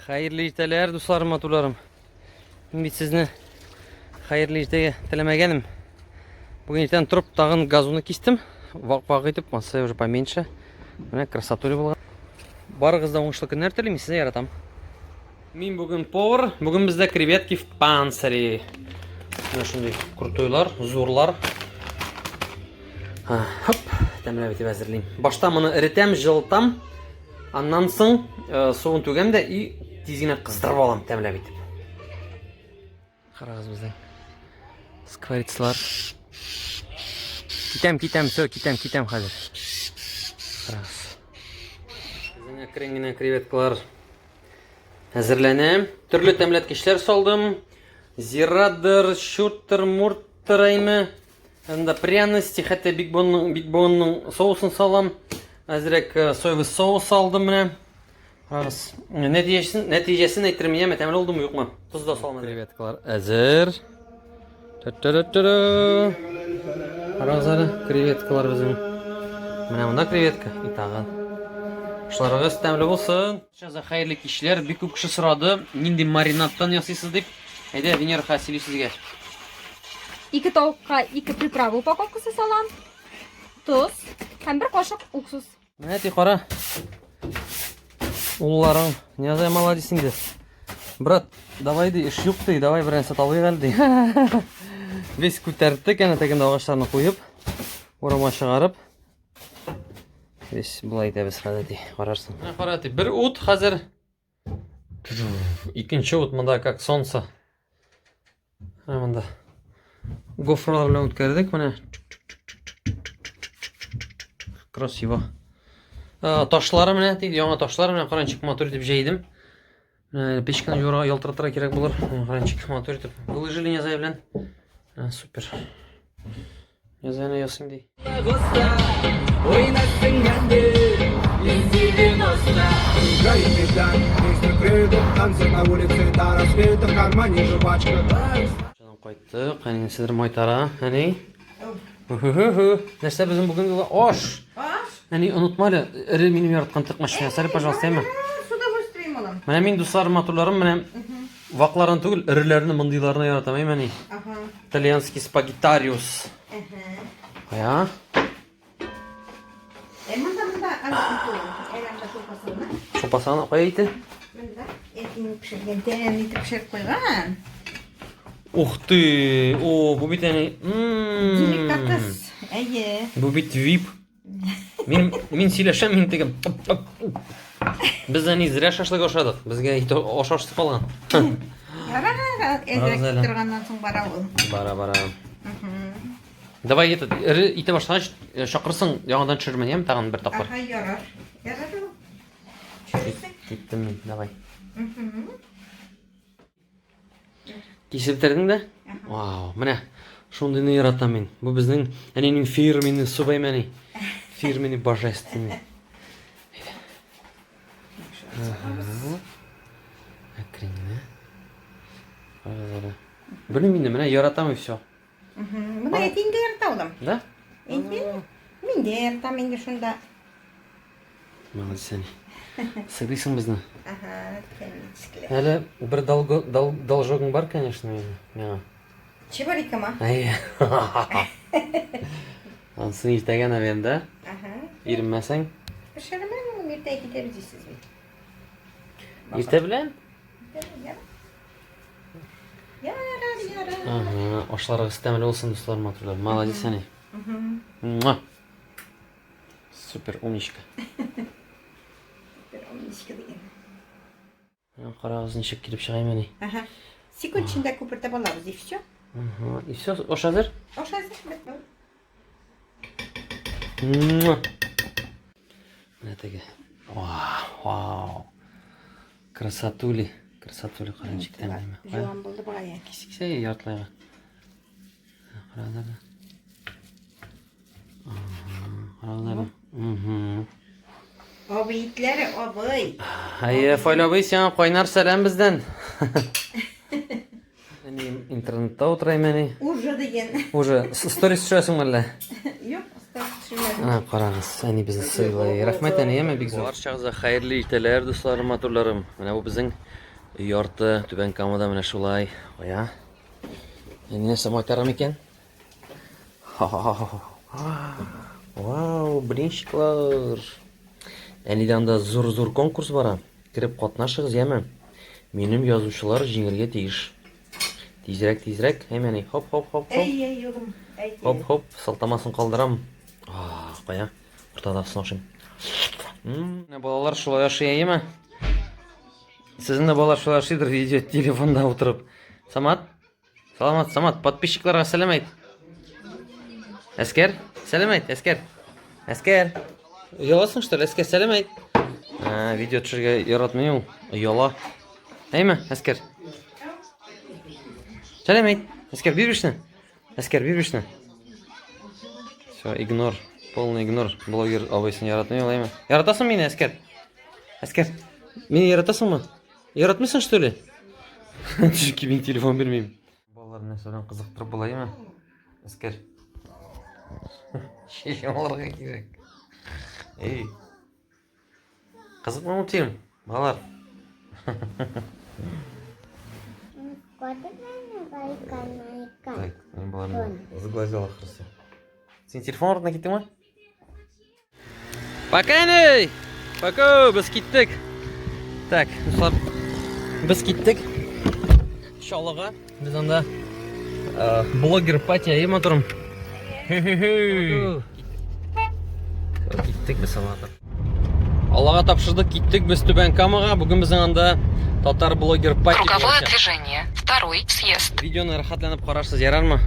Хәерле иртәләр, дусларым, матурларым. Мин бит сезне хәерле иртәгә теләмәгәнем. Бүген иртән торып тагын газуны кистем. Вак-вак итеп, масса уже поменьше. Менә красотуля булган. Барыгыз да уңышлы көннәр телим, сезне яратам. Мин бүген повар, бүген бездә креветки в панцире. Менә шундый крутойлар, зурлар. Хоп, тәмләп итеп әзерлим. Башта моны эретәм, җылытам. Аннан соң э, суын түгәм дә и тиз генә кыздырып алам тәмләп итеп. Карагыз безнең скворецлар. Китәм, китәм, все, китәм, китәм хәзер. Карагыз. Безнең әкрен генә креветкалар әзерләнә. Төрле тәмләткечләр салдым. Зирадыр, чурттыр, мурттыр әйме. Анда пряности, хәтта бигбонның бигбонның соусын салам. Әзрәк э, соевый соус салдым менә. Карагыз. Нәтиҗәсен нәтиҗәсен әйтермен, яме тәмле булдымы, юкмы? Тоз да салмадым. Креветкалар әзер. Тө-тө-тө-тө. Карагыз әле, креветкалар безнең. Менә монда креветка и тагын. Ашларыгыз тәмле булсын. Сейчас хәерле кичләр. Бик күп кеше сорады, нинди маринадтан ясыйсыз дип. Әйдә, Венера ханым сөйли сезгә. Ике тавыкка ике приправа упаковкасы салам. Тоз һәм бер кашык уксус. Менә ти кара. Улларың, Ниязай молодец инде. Брат, давай ди, эш юк ди, давай бер нәрсә табыйк әле ди. Весь күтәрттек, әнә тегендә агачларны куеп, урамга чыгарып. Весь болай итәбез хәзер ди, карарсың. Менә кара ди, бер ут хәзер. Икенче ут монда как солнце. Менә монда. Гофралар белән үткәрдек менә. Красиво. Ташлары менә, тик яңа ташлар менә каранчык матур итеп җәйдем. Менә печканы юрга ялтыратырга кирәк булыр. Каранчык матур итеп выложили Нязай белән. Супер. Язаны ясыйм ди. Кайттык, әни нәрсәдер майтара, әни. Нәрсә безнең бүген аш? Аш? Әни, онытма әле, эре минем яраткан тыкмач ясар, пожалуйста, әйме? С удовольствием, улым. Менә мин дусларым, матурларым, менә вакларын түгел, эреләрне, мондыйларны яратам, әйме, әни? Ага. Итальянский спагетариус. Кая? Э, монда, монда, әйләнде шулпасына. Шулпасына кая ите? Монда әтинең пешергән, тәмле итеп пешереп куйган. Ух ты! О, бу бит әни. Деликатес. Әйе. Бу бит вип. Мин мин сөйләшәм, мин теге. Без әни зря шашлык ашадык. Безгә ит ашашсы калган. Ярар, әзрәк торганнан соң бара ул. Бара, бара. Давай этот, эре итә башлагач, э, чакырсың, яңадан төшермен, яме тагын бер тапкыр. Ага, ярар. Ярар ул. Төшерсең. Киттем мин, давай. Кисеп бетердең дә? Вау, менә шундыйны яратам мин. Бу безнең әнинең фирменный субай әни. Фирменный божественный. Әкрен генә. Белмим инде, менә яратам и все. Моны әтиң дә ярата улым. Да? Әйе. Мин дә яратам инде шунда. Молодец, әни. Сыйлыйсың безне. Ага, тәмлечкеләр. Әле бер долго, дол, должогың бар, конечно, инде миңа. Чебурекама. Әйе. Ансын иртәгә, наверное, да? Ага. Иренмәсәң. Пешермәм, улым, иртәгә китәбез дисез бит. Иртә белән? Ярар, ярар. Ага, ашларыгыз тәмле булсын, дуслар, матурлар. Молодец, әни. Муа. Супер умничка. Супер умничка дигән. Карагыз, ничек килеп чыга әни. Ага. Секунд эчендә күпертеп алабыз, и все. Ага, и все, аш әзер? Аш әзер, бетте. Менә теге. Вау, вау. Красотули, красотули каранчик тәмлеме. Жуан булды бугай. Кисексә яртылайга. Карагыз әле. Карагыз әле. Угу. Абый итләре, абый. Әйе, Файл абый, сиңа кайнар сәлам бездән. Әни интернетта утырайм әни. Уже дигән. Уже сторис төшерәсең әллә? Юк, сторис төшермәдем. Ана карагыз, әни безне сыйлый. Рәхмәт әни, әмма бик зур. Барчагызга хәерле иртәләр, дусларым, матурларым. Менә бу безнең өй арты, Түбән Камада менә шулай. Кая? Әни нәрсә майтарам икән? Вау, блинчиклар. Әнидә анда зур-зур конкурс бара. Кереп катнашыгыз, яме. Минем язучылар җиңергә тиеш. Тизрәк, тизрәк. Әй, әни, хоп, хоп, хоп, хоп. Әй, әй, улым. Әй. Хоп, хоп, сылтамасын калдырам. А, кая? Уртадагысын ашыйм. Менә балалар шулай ашый, әйеме? Сезнең дә балалар шулай ашыйдыр видео телефонда утырып. Самат? Саламат, Самат, подписчикларга сәлам әйт. Әскәр, сәлам әйт, Әскәр. Әскәр. Ояласың, что ли? Әскәр, сәлам әйт. А, видео төшерергә яратмый ул. Ояла. Әйме, Әскәр? Сәлам әйт. Әскәр, бир бишне. Әскәр, бир бишне. Все, игнор. Полный игнор. Блогер абыйсын яратмый ул, әйме? Яратасың мине, Әскәр? Әскәр, мине яратасыңмы? Яратмыйсың, что ли? Чөнки мин телефон бирмим. Балалар нәрсә белән кызыктырып була, әйме? Әскәр. Шешем алырга кирәк. Эй. Кызыкмы мультфильм? Балалар. Так, мин балаларны сглазил ахрысы. Син телефон артына киттеңме? Пока, әни! Пока, без киттек. Так, дуслар, без киттек. Чаллыга. Без анда э, блогер пати әйе матурым. Киттек без Аллага. Аллага тапшырдык, киттек без Түбән Камага. Бүген безнең анда татар блогер пати. Круговое движение. Второй съезд. Видеоны рәхәтләнеп карарсыз, ярармы?